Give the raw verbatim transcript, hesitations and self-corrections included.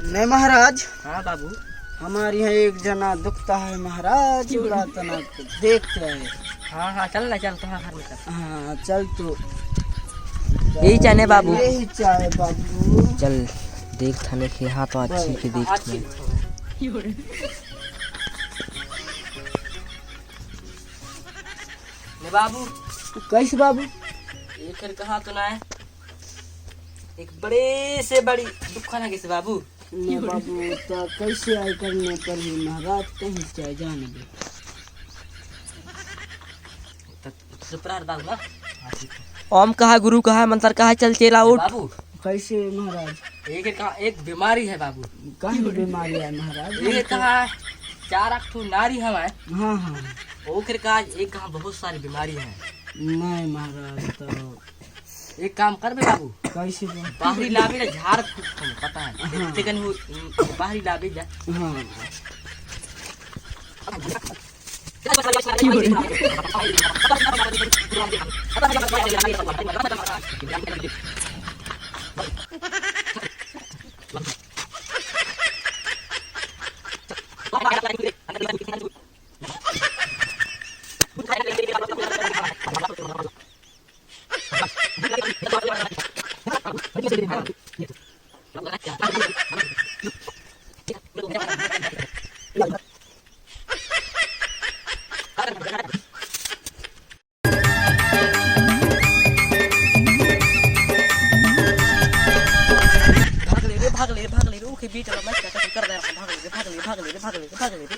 नहीं महाराज। हाँ बाबू। हमारे यहाँ एक जना दुखता है महाराज, ओला तना देखते हैं। हाँ हाँ, चल ना, चल, कहाँ घर में चल। हाँ चल तू। यही चाहे बाबू। यही चाहे बाबू। चल, देख थने के हाँ तो अच्छी के देख हाँ, थने। अच्छी। ने बाबू। कैसे बाबू? ये फिर कहाँ तो ना है? एक बड़े से बड़ी दुकान है कैसे बाबू? ना बाबू, तो कैसे आय करने पर ही महाराज कहीं चाहे जाने दे। तो सुपरार दाऊ ना। ओम कहा, गुरु कहा, मंत्र कहा, चल चेला उठ। बाबू। कैसे महाराज? एक, एक कहा, एक बीमारी है बाबू। कहीं बीमारी है महाराज? ये कहा, चार आठ ठो नारी हमारे। हाँ हाँ। ओकर का एक कहा बहुत सारी बीमारी है। नहीं महाराज, तो एक काम करबे बाबू। कैसे बा? बाहरी लाबे ना, झाड़ फूक हम, पता है। हाँ। तेकन हो, बाहरी लाबे जा। हाँ। भाग ले रे, भाग ले रे, भाग ले रे, ओके, बीट वाला मैच का कर दे रहा, भाग ले रे, भाग ले रे, भाग ले रे, भाग ले रे, भाग ले रे।